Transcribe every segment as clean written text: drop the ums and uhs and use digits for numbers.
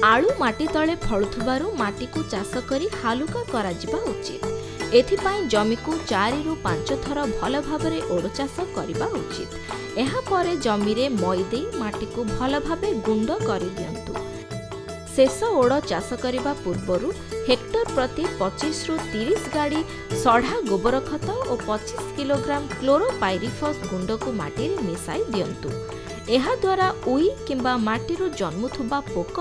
ଆଳୁ ମାଟି ତଳେ ଫଳୁଥିବାରୁ ମାଟିକୁ ଚାଷ କରି ହାଲୁକା କରାଯିବା ଉଚିତ। ଏଥିପାଇଁ ଜମିକୁ 4ରୁ 5 ଥର ଭଲ ଭାବରେ ଓଡ଼ ଚାଷ କରିବା ଉଚିତ। ଏହାପରେ ଜମିରେ ମଇ ଦେଇ ମାଟିକୁ ଭଲ ଭାବେ ଗୁଣ୍ଡ କରିଦିଅନ୍ତୁ। ଶେଷ ଓଡ଼ ଚାଷ କରିବା ପୂର୍ବରୁ ହେକ୍ଟର ପ୍ରତି 25ରୁ 30 ଗାଡ଼ି ସଢ଼ା ଗୋବର ଖତ ଓ 25 କିଲୋଗ୍ରାମ କ୍ଲୋରୋପାଇରିଫସ୍ ଗୁଣ୍ଡକୁ ମାଟିରେ ମିଶାଇ ଦିଅନ୍ତୁ। ଏହାଦ୍ୱାରା ଉଇ କିମ୍ବା ମାଟିରୁ ଜନ୍ମୁଥିବା ପୋକ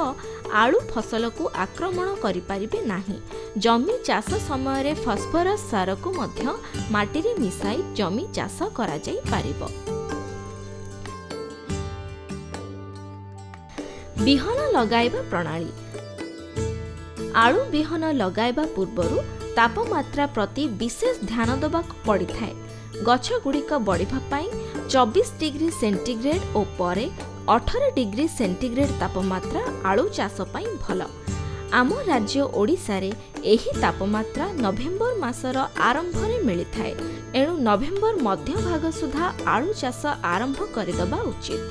ଆଳୁ ଫସଲକୁ ଆକ୍ରମଣ କରିପାରିବେ ନାହିଁ। ଜମି ଚାଷ ସମୟରେ ଫସ୍ଫରସ୍ ସାରକୁ ମଧ୍ୟ ମାଟିରେ ମିଶାଇ ଜମି ଚାଷ କରାଯାଇପାରିବ। ବିହନ ଲଗାଇବା ପ୍ରଣାଳୀ। ଆଳୁ ବିହନ ଲଗାଇବା ପୂର୍ବରୁ ତାପମାତ୍ରା ପ୍ରତି ବିଶେଷ ଧ୍ୟାନ ଦେବାକୁ ପଡ଼ିଥାଏ। ଗଛଗୁଡ଼ିକ ବଢ଼ିବା ପାଇଁ 24 ଡିଗ୍ରୀ ସେଣ୍ଟିଗ୍ରେଡ୍ ଓ ପରେ 18 ଡିଗ୍ରୀ ସେଣ୍ଟିଗ୍ରେଡ୍ ତାପମାତ୍ରା ଆଳୁ ଚାଷ ପାଇଁ ଭଲ। ଆମ ରାଜ୍ୟ ଓଡ଼ିଶାରେ ଏହି ତାପମାତ୍ରା ନଭେମ୍ବର ମାସର ଆରମ୍ଭରେ ମିଳିଥାଏ। ଏଣୁ ନଭେମ୍ବର ମଧ୍ୟଭାଗ ସୁଦ୍ଧା ଆଳୁ ଚାଷ ଆରମ୍ଭ କରିଦେବା ଉଚିତ।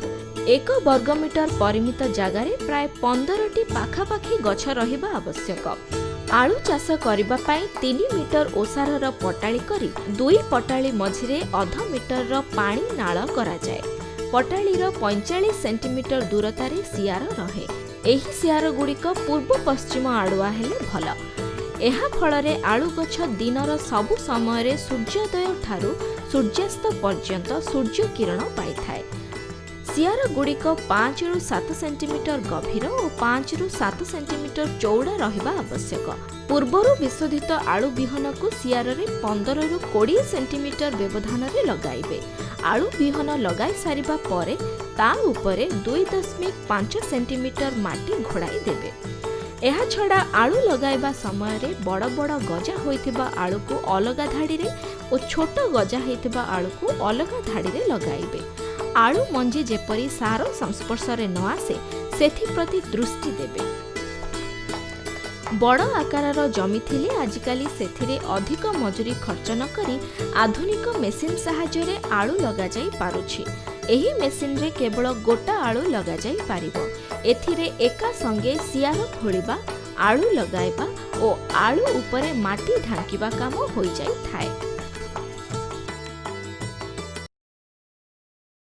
1 ବର୍ଗମିଟର ପରିମିତ ଜାଗାରେ ପ୍ରାୟ 15ଟି ପାଖାପାଖି ଗଛ ରହିବା ଆବଶ୍ୟକ। ଆଳୁ ଚାଷ କରିବା ପାଇଁ 3 ମିଟର ଓସାରର ପଟାଳି କରି ଦୁଇ ପଟାଳି ମଝିରେ ଅଧ ମିଟରର ପାଣି ନାଳ କରାଯାଏ। ପଟାଳିର 45 ସେଣ୍ଟିମିଟର ଦୂରତାରେ ସିଆର ରହେ। ଏହି ସିଆରଗୁଡ଼ିକ ପୂର୍ବ ପଶ୍ଚିମ ଆଡ଼ୁଆ ହେଲେ ଭଲ। ଏହା ଫଳରେ ଆଳୁ ଗଛ ଦିନର ସବୁ ସମୟରେ ସୂର୍ଯ୍ୟୋଦୟ ଠାରୁ ସୂର୍ଯ୍ୟାସ୍ତ ପର୍ଯ୍ୟନ୍ତ ସୂର୍ଯ୍ୟ କିରଣ ପାଇଥାଏ। ସିଆରଗୁଡ଼ିକ 5ରୁ 7 ସେଣ୍ଟିମିଟର ଗଭୀର ଓ 5ରୁ 7 ସେଣ୍ଟିମିଟର ଚଉଡ଼ା ରହିବା ଆବଶ୍ୟକ। ପୂର୍ବରୁ ବିଶୋଧିତ ଆଳୁ ବିହନକୁ ସିଆରରେ 15ରୁ 20 ସେଣ୍ଟିମିଟର ବ୍ୟବଧାନରେ ଲଗାଇବେ। ଆଳୁ ବିହନ ଲଗାଇ ସାରିବା ପରେ ତା ଉପରେ 2.5 ସେଣ୍ଟିମିଟର ମାଟି ଘୋଡ଼ାଇ ଦେବେ। ଏହାଛଡ଼ା ଆଳୁ ଲଗାଇବା ସମୟରେ ବଡ଼ ବଡ଼ ଗଜା ହୋଇଥିବା ଆଳୁକୁ ଅଲଗା ଧାଡ଼ିରେ ଓ ଛୋଟ ଗଜା ହୋଇଥିବା ଆଳୁକୁ ଅଲଗା ଧାଡ଼ିରେ ଲଗାଇବେ। ଆଳୁ ମଞ୍ଜି ଯେପରି ସାର ସଂସ୍ପର୍ଶରେ ନ ଆସେ, ସେଥିପ୍ରତି ଦୃଷ୍ଟି ଦେବେ। ବଡ଼ ଆକାରର ଜମି ଥିଲେ ଆଜିକାଲି ସେଥିରେ ଅଧିକ ମଜୁରୀ ଖର୍ଚ୍ଚ ନ କରି ଆଧୁନିକ ମେସିନ୍ ସାହାଯ୍ୟରେ ଆଳୁ ଲଗାଯାଇ ପାରୁଛି। ଏହି ମେସିନରେ କେବଳ ଗୋଟା ଆଳୁ ଲଗାଯାଇ ପାରିବ। ଏଥିରେ ଏକା ସଙ୍ଗେ ସିଆର ଖୋଳିବା, ଆଳୁ ଲଗାଇବା ଓ ଆଳୁ ଉପରେ ମାଟି ଢାଙ୍କିବା କାମ ହୋଇଯାଇଥାଏ।